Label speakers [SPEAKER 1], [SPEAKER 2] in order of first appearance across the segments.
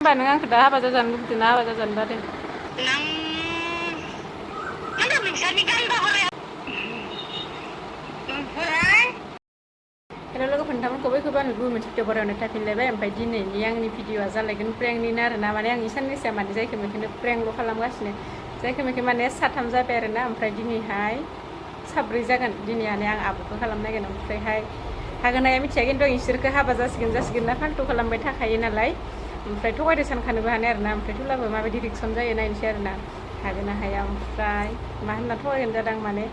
[SPEAKER 1] होमबा नों आंखौ दा हाबा जाजानो लुबैदों ना हाबा जाजानो बादों?
[SPEAKER 2] नों होनदों नोंसोरनि गानबा बोराया ओमफ्राय
[SPEAKER 1] हेल' लोगोफोर नोंथांमोनखौ बैखौबो आङो गुबुन मोनसे भिडिअ बारायनो थाफिनलायबाय। ओमफ्राय दिनैनि आंनि भिडिअआ जालायगोन प्रेंकनिनो आरोना, माने आं साननैसोआ माने जायखौ मेखौनो प्रेंकल' खालामगासिनो, जायखौ मेखौ माने साथाम जाबाय आरोना। ओमफ्राय दिनैहाय साब्रै जागोन, दिनैहाय आं आब'खौ खालामनायगोन। ओमफ्रायहाय हागोनाया मिथिया, खिन्थु इसोरखौ हाबा जासिगोन ना फाल्थु खालामबाय थाखायो नालाय, ओमफ्राय थगायदो सानखानोबो हानाय आरोना। ओमफ्राय थेवब्लाबो माबायदि रिएक्सन जायो नायनोसै आरोना, हागोन ना हाया। ओमफ्राय मा होनना थगायगोन जादों माने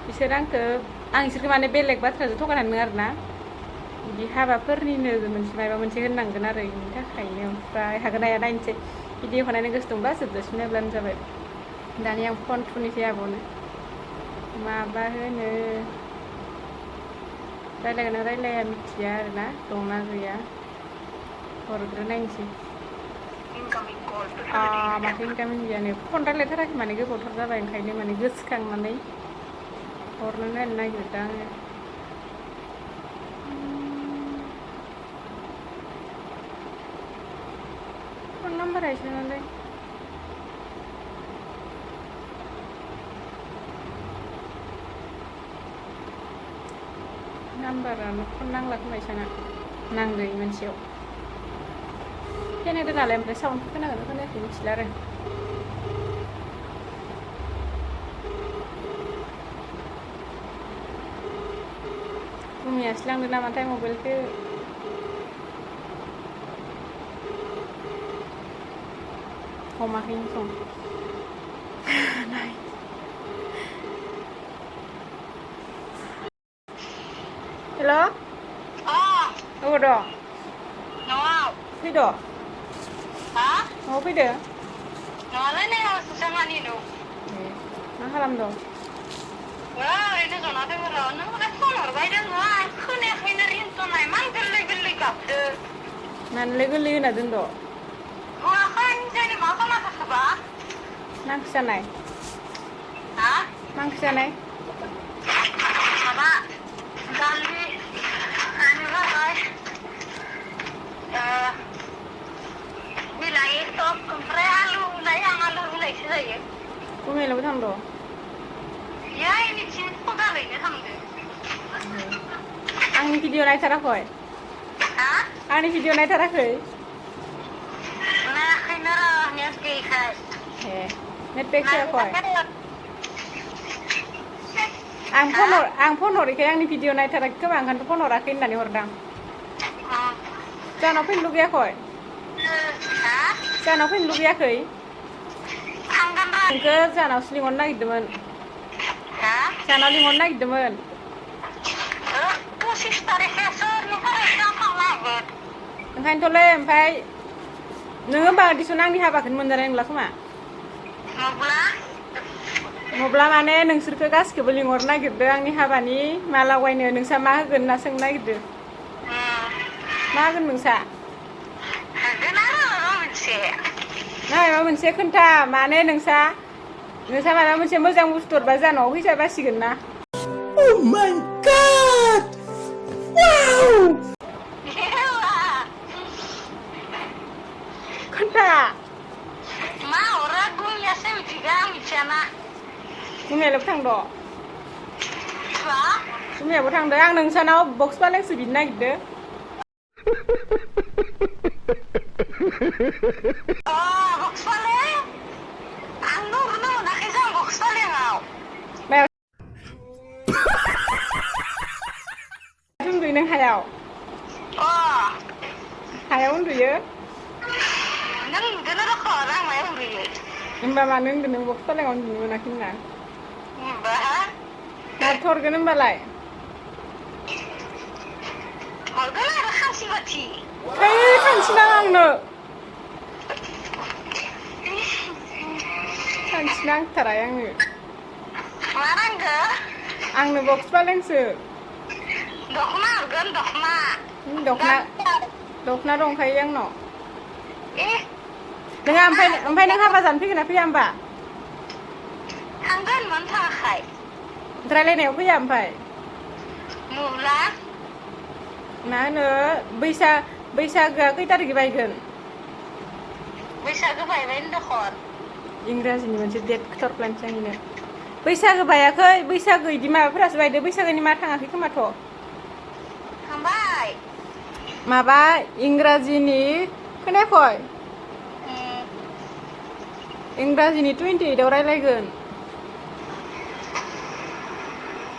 [SPEAKER 1] बिसोर आं इसोरखौ माने बेलेग बाथ्राजों थगायनानै नङा आरोना, बिदि हाबाफोरनिनो मोनसे माबा मोनसे होननांगोन आरो बेनि थाखायनो। ओमफ्राय हागोन हाया नायनोसै, भिडिअखौ नायनो गोसो दंब्ला जोबजासिम नायब्लानो जाबाय। दानिया आं फन थुनोसै आब'नो, माबा होनो रायलायगोन ना रायलाया मिथिया आरोना, दंना गैया हरग्रोनायनोसै। माथो इनकामिं गैयानो, फन रायलायथाराखै माने गोबावथार जाबाय, ओंखायनो माने गोसोखांनानै हरनो नायनो नागिरदों आङो। फन नाम्बारा इसोरनालाय नाम्बारानो फन नांला खोमा इसोरना, नांगौ मोनसेयाव खोनादों नालाय, ओमफ्राय साउन्डखौ खोनागोन खोनायाखै मिथिला आरो। गुमियासो लांदों नामाथाय मबाइलखौ, हमाखैनो सं हेल' अबाव दं?
[SPEAKER 2] न'आव
[SPEAKER 1] फैद' न'आव फैदो।
[SPEAKER 2] न'आलाय नैयावसो जामानि न'।
[SPEAKER 1] मा खालामदों?
[SPEAKER 2] ओरैनो जना दङ र'। नों हले फन हरबाय दोङो, आं खोनायाखैनो रिंट'ना इमान गोरलै गोरलै गाबदो।
[SPEAKER 1] मानोलाय गोरलै होना दोनद'?
[SPEAKER 2] होआखै निजानो मा खोनाखोबा?
[SPEAKER 1] मा ओंख्रि जानाय?
[SPEAKER 2] हा?
[SPEAKER 1] मा ओंख्रि जानाय?
[SPEAKER 2] माबा दालि, बेनिफ्राय बिलाहि टप, ओमफ्राय आलु होनाय, आं आलु होनायसो जायो।
[SPEAKER 1] गुमैयालाय थांद'?
[SPEAKER 2] बियो इनिथिं खदाल हैनो थांदो।
[SPEAKER 1] आंनि भिडिअ नायथाराखै?
[SPEAKER 2] हा?
[SPEAKER 1] आंनि भिडिअ नायथाराखै?
[SPEAKER 2] नायाखैनो र', नेट गैयिखाय।
[SPEAKER 1] नेट पेक सोआखै? आं
[SPEAKER 2] हा?
[SPEAKER 1] फन हरैखाय आंनि भिडिअ नायथाराखै खोमा, ओंखायनोथ' फन हराखै होननानै हरदां। जाहानाव फैनो लुगैयाखै?
[SPEAKER 2] हा?
[SPEAKER 1] जाहानाव फैनो लुगैयाखै?
[SPEAKER 2] थांगोन र'।
[SPEAKER 1] नोंखौ जाहानावसो लिंहरनो नागिरदोंमोन,
[SPEAKER 2] हा?
[SPEAKER 1] जाहानाव लिंहरनो नागिरदोंमोन।
[SPEAKER 2] 25 तारिखै सोरनिफ्राय थांनो हागोन?
[SPEAKER 1] ओंखायनोथ'लै, ओमफ्राय नोङो होमबा दिसुन आंनि हाबाखौनो मोनजानाय नंला खोमा।
[SPEAKER 2] माब्ला?
[SPEAKER 1] मब्ला माने नोंसोरखौ गासिखौबो लिंहरनो नागिरदों आंनि हाबानि माला वायनो, नोंसा मा होगोन होनना सोंनो नागिरदों। मा होगोन नोंसा?
[SPEAKER 2] होगोन आरो माबा मोनसे।
[SPEAKER 1] माबा मोनसे खोन्था, माने नोंसा माबा मोनसे मोजां बुस्थु हरबा जाहा न'आव फैसा बासिगोन ना।
[SPEAKER 3] Oh my God! Wow!
[SPEAKER 1] खोन्था।
[SPEAKER 2] मा हरा गुमियासो मिथिगो, आं मिथियाना।
[SPEAKER 1] गुमियालाय थांद'?
[SPEAKER 2] मा?
[SPEAKER 1] गुमियाबो थांदों। आं नोंसानाव बक्स फालेंसो बिनो नागिरदों।
[SPEAKER 2] बक्स फालें? आंनो हरनो मोनाखै जों बक्स फालेंआव।
[SPEAKER 1] उन्दुयो नों हायाव? हायाव उन्दुयो?
[SPEAKER 2] नों नुदोनो दख' आं मायाव उन्दुयो।
[SPEAKER 1] होमबा मानो होनदों नों बक्स फालेंआव उन्दुनो मोनाखै होनना?
[SPEAKER 2] होमबा
[SPEAKER 1] माथो हरगोन होमबालाय?
[SPEAKER 2] हरगोन आरो खांसि बाथि।
[SPEAKER 1] है खांसि नाङा आंनो। खांसि नांथारा आंनो।
[SPEAKER 2] मा नांगो?
[SPEAKER 1] आंनो बक्स फालेंसो।
[SPEAKER 2] दख'ना हरगोन दख'ना।
[SPEAKER 1] दख'ना दंखायो आंनाव।
[SPEAKER 2] ए
[SPEAKER 1] नोंहा ओमफ्राय नों हाबा जानो फैगोन ना फैया होमबा?
[SPEAKER 2] थांगोन, मानो थाङाखाय?
[SPEAKER 1] रायलायनायाव फैया ओमफ्राय?
[SPEAKER 2] मुला?
[SPEAKER 1] मा होनो बैसागोआ खै थारिखै बायगोन?
[SPEAKER 2] बैसागो बायबाय दखन
[SPEAKER 1] इंराजिनि मोनसे डेट खिथरप्लानसै आंनो बैसागो बायाखै बैसागो इदि माबाफोरासो बायदो बैसागोनि मा थाङाखै खोमाथ'
[SPEAKER 2] थांबाय
[SPEAKER 1] माबा इंराजिनि खोनायाखै इंराजिनि 28 आव रायलायगोन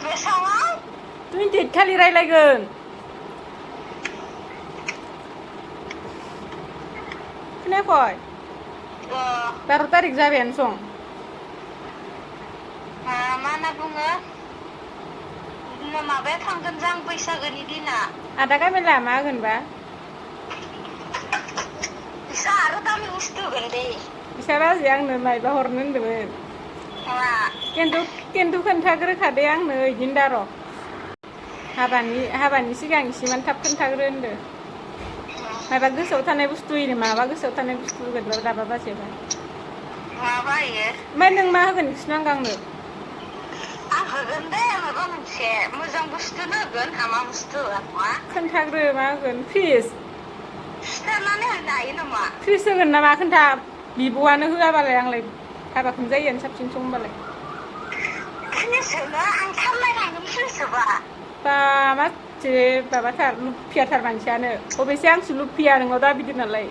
[SPEAKER 2] बेसाङाव
[SPEAKER 1] 28 खालि रायलायगोन खोनायाखै 12 तारिख जाबायानो सं
[SPEAKER 2] मा होनना बुङो माबाया थांगोन जों बैसागोनि दिना
[SPEAKER 1] आदा कामेला मा होगोनबा
[SPEAKER 2] बिसा आरो दामि बुस्थु होगोन दे
[SPEAKER 1] बिसा राजि आंनो मायबा हरनो होनदोंमोन
[SPEAKER 2] मा
[SPEAKER 1] खिन्थु खोन्थाग्रोखादे आंनो इदिनो दार' हाबानि सिगां इसेमान थाब खोन्थाग्रो होनदो मायबा गोसोआव थानाय बुस्थु होयो माबा गोसोआव थानाय बुस्थु होगोनबा दाबा बाजेबा
[SPEAKER 2] माबा होयो
[SPEAKER 1] ओमफ्राय नों मा होगोन बेखौसो नांगौ आंनो
[SPEAKER 2] आं होगोन दे माबा मोनसे मोजां बुस्थु होगोन हामा बुस्थु नङा
[SPEAKER 1] खोन्थाग्रो मा होगोन फ्रिज
[SPEAKER 2] सुथारनानै होनो हायो नामा
[SPEAKER 1] फ्रिज होगोन नामा खोन्था बिब'आनो होआबालाय आंलाय हाबाखौनो जायोआनो साबसिन सम होनबालाय
[SPEAKER 2] फ्रिजखौनो आं सामलायनांगोन फ्रिजखौबा
[SPEAKER 1] बा मासे माबाथार लुफियाथार मानसियानो अबेसे आंसो लुफिया नोंनाव दा बिदि नालाय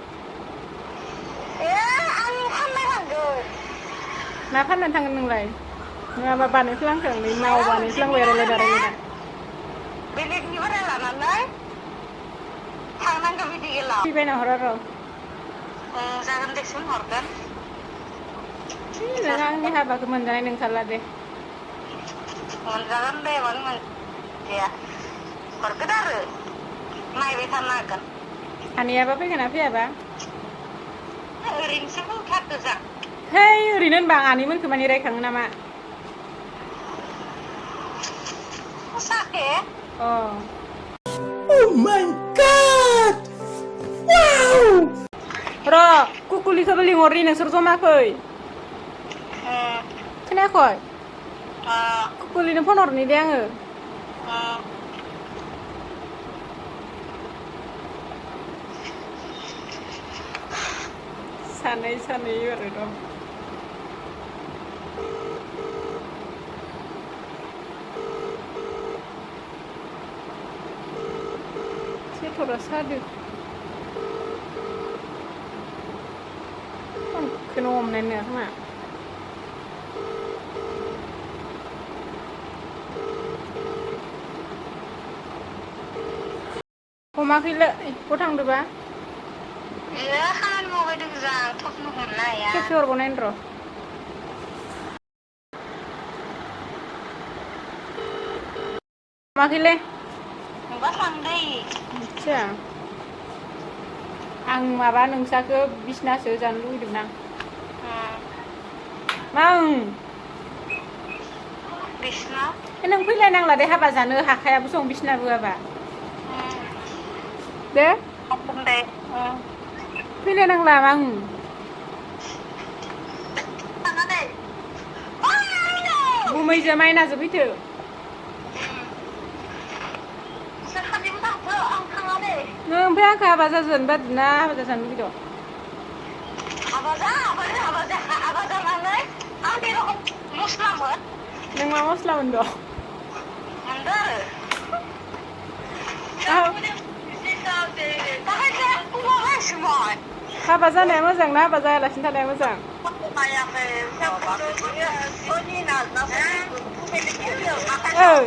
[SPEAKER 2] आं फानलायनांगोन
[SPEAKER 1] मा फाननानै थांगोन नोंलाय नङाबा बानायफ्लांखांलै नाव बानायफ्लांबाय रायलायना
[SPEAKER 2] बेलेगनि बाराय लानानै थांनांगौ बिदि गेलाव
[SPEAKER 1] फैबायना हर आरो
[SPEAKER 2] जागोन देसुन हरगोन
[SPEAKER 1] नों आंनि हाबाखौ मोनजानाय नंखाला दे
[SPEAKER 2] मोनजागोन दे मानो मोनजाया हरगोन आरो नायबाय थानो हागोन
[SPEAKER 1] आनैयाबा फैगोन ना फैयाबा
[SPEAKER 2] ओरैनोसो बुंथारदो जों
[SPEAKER 1] है ओरैनो होनबा आनैमोनखौ माने रायखाङो नामा
[SPEAKER 2] साके
[SPEAKER 3] Oh my god! Wow!
[SPEAKER 1] र' कुकुलिखौबो लिंहरनि नोंसोर जमा फै खोनायाखै कुकुलिनो फन हरनि दे आङो सानै आरो दं सेथरा सादो फनखौनो हमनाय नङा खोमा हमाखैलै बहा थांदोबा
[SPEAKER 2] खामानि मावबाय दं जों थबनो हमनो हाया
[SPEAKER 1] खेबसे हरबावनायनि र' हमाखैलै
[SPEAKER 2] नुबा थांदै
[SPEAKER 1] आदसा आं माबा नोंसाखौ बिसनासो जानो लुगैदोंमोन आं मा
[SPEAKER 2] बिसना
[SPEAKER 1] नों फैलायनांला दे हाबा जानो हाखायाबो सं बिसनाबो होआबा दे
[SPEAKER 2] दे
[SPEAKER 1] फैलायनांला आं गुमैजों माइनाजों फैथो नों ओमफ्राय आंखौ हाबा जाजानो बादिना हाबा जाजानो लुगैदों
[SPEAKER 2] हाबा जानानै आं बे रखम मस्लामोन
[SPEAKER 1] नों मा मस्ला मोनदों
[SPEAKER 2] मोनदों
[SPEAKER 1] हाबा जानाया मोजां ना हाबा जायालासिनो थानाया मोजां ओइ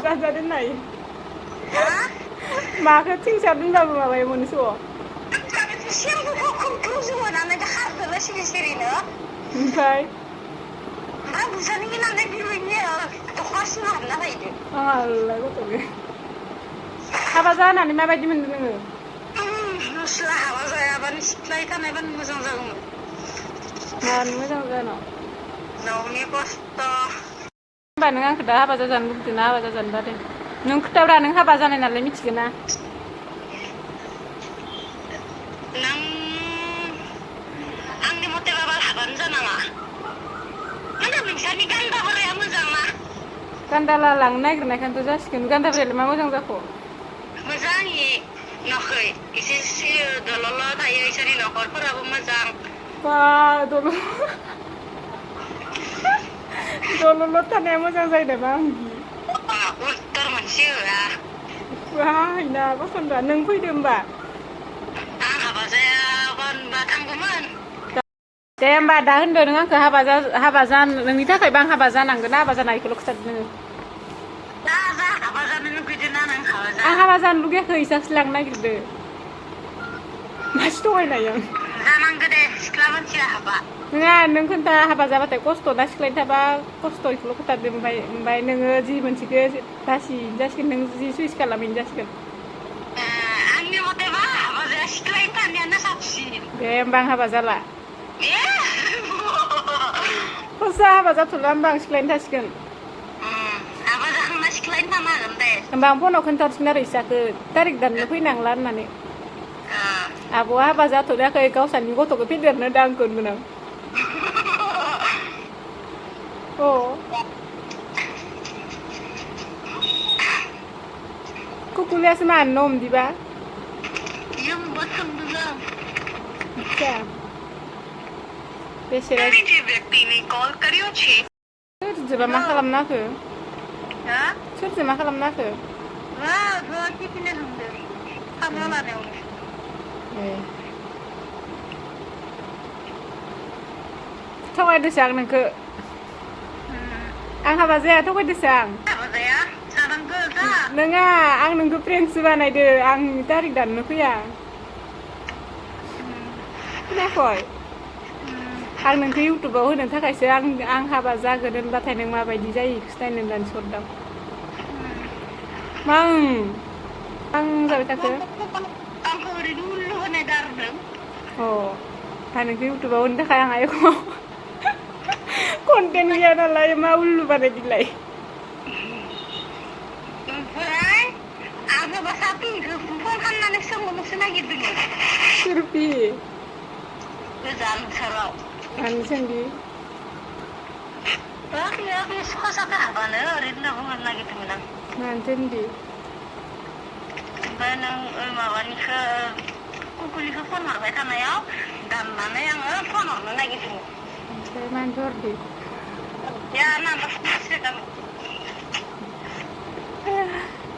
[SPEAKER 1] जाजादों नाय माखौ थिंसार दोनबाबो माबायो मोनस' ओमफ्राय आंलाय गथ'बे हाबा जानानै माबायदि मोनदों नोङो
[SPEAKER 2] मस्ला हाबा जायाबानो सिख्लाय थानायबानो मोजां जागौमोन
[SPEAKER 1] मानो मोजां जानो
[SPEAKER 2] न'नि खस्थ'
[SPEAKER 1] होमबा नों आंखौ दा हाबा जाजानो लुगैदों ना हाबा जाजानो बादों नों खोथाब्रा नों हाबा जानाय नालाय मिथिगोन ना
[SPEAKER 2] नों आंनि मथेबा हाबानो जानाङा माने नोंसोरनि गान्दा बोराया मोजां ना
[SPEAKER 1] गान्दाला लांनो नागिरनायखानथ' जासिगोन गान्दाफ्रालाय मा मोजां जाखो
[SPEAKER 2] मोजाङै नखै एसे दलल थायो इसोरनि नखरफोराबो मोजां
[SPEAKER 1] बा दलल थानाया मोजां जायो नामा आंगि
[SPEAKER 2] उत्तर मोनसे होआ
[SPEAKER 1] वाइना पसन्द नों फैदो होमबा
[SPEAKER 2] आं हाबा जायाबा थांगौमोन
[SPEAKER 1] दे होमबा दा होनदो नों आंखौ हाबा नोंनि थाखायबो आं हाबा जानांगोन हाबा जानायखौल' खिथादो नोङो
[SPEAKER 2] दा हाबा जानो लुगैदोंना नों हाबा जा
[SPEAKER 1] आं हाबा जानो लुगैयाखै इसासो लांनो नागिरदो मासि थगायनाय आं
[SPEAKER 2] जानांगौ दे सिख्ला मानसिया हाबा
[SPEAKER 1] नङा नों खोन्था हाबा जाबाथाय खस्थ' ना सिख्लायनो थाबा खस्थ' बेखौल' खोथादो ओमफ्राय नोङो जि मोनसेखौ जासिगोन नों जि सुइस खालामैनो जासिगोन
[SPEAKER 2] आंनि मथेबा हाबा जाया सिख्लायनो थानायानो साबसिन
[SPEAKER 1] दे होमबा आं हाबा जाला
[SPEAKER 2] ए
[SPEAKER 1] खरसा हाबा जाथ'ला होमबा आं सिख्लायनो थासिगोन
[SPEAKER 2] हाबा जाखांना सिख्लायनो थानो हागोन दे
[SPEAKER 1] होमबा आं फनाव खोन्थाहरसिगोन आरो इसाखौ थारिख दाननो फैनांला होननानै आब'आ हाबा जाथ'नायाखै गावसानि गथ'खौ फेदेरनो दांखौ होनगोन आं अ कुकुलियासो मानो न' हमदिबा
[SPEAKER 2] जोंबो सोंदों
[SPEAKER 1] अच्छा बेसेरा
[SPEAKER 2] જે વ્યક્તિને કોલ કર્યો છે
[SPEAKER 1] सोरजोंबा मा खालामनाखो सोरजों मा खालामनाखो
[SPEAKER 2] टिफिननो थांदों खामला लानायावनो
[SPEAKER 1] थगायदोसो आं नोंखौ आं हाबा जाया थगायदोसो आं
[SPEAKER 2] हाबा जाया जानांगौ जा
[SPEAKER 1] नङा आं नोंखौ प्रेंकसो बानायदो आं तारिख दाननो फैया खोनायाखै आं नोंखौ इउटुबाव होनो थाखायसो आं हाबा जागोन होनबाथाय नों माबायदि जायो बेखौसो नायनो होननानै हरदां मा आं जाबाय थाखो
[SPEAKER 2] आंखौ ओरैनो उल्लु होनाय दारदों
[SPEAKER 1] आं नोंखौ इउटुबाव होनो थाखाय आं एखम्बा कन्टेन्ट गैया नालाय मा उल्लु बानायदिलाय
[SPEAKER 2] ओमफ्राय आंबो सापिखौ फन खालामनानै सोंहरनोसो नागिरदोंमोन
[SPEAKER 1] सुरपि
[SPEAKER 2] गोजान ओनसोलाव
[SPEAKER 1] मानो सोंदि
[SPEAKER 2] खसाखौ हाबानो ओरैनो बुंनो नागिरदोंमोन आं
[SPEAKER 1] मानोथो होनदि
[SPEAKER 2] ओमफ्राय नों माबानिखौ कुकुलिखौ फन हरबाय थानायाव दाननानै आङो फन हरनो नागिरदोंमोन
[SPEAKER 1] ओमफ्राय मानोथो हरदि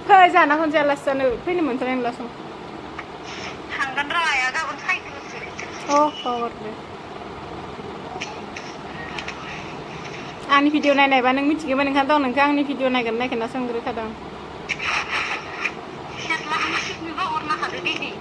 [SPEAKER 1] फै जाना खनसे आलासि जानो फैनो मोनथारनाय नंला सं
[SPEAKER 2] थांगोन र' आइया गाबोन साइकेलसो
[SPEAKER 1] हरदो आंनि भिडिअ नायनायबा नों मिथिगौमोन ओंखायनोथ' नोंखौ आंनि भिडिअ नायगोन नायगोन सोंग्रोखादों
[SPEAKER 2] सिख्लाखौनो हरनो हादो दिनै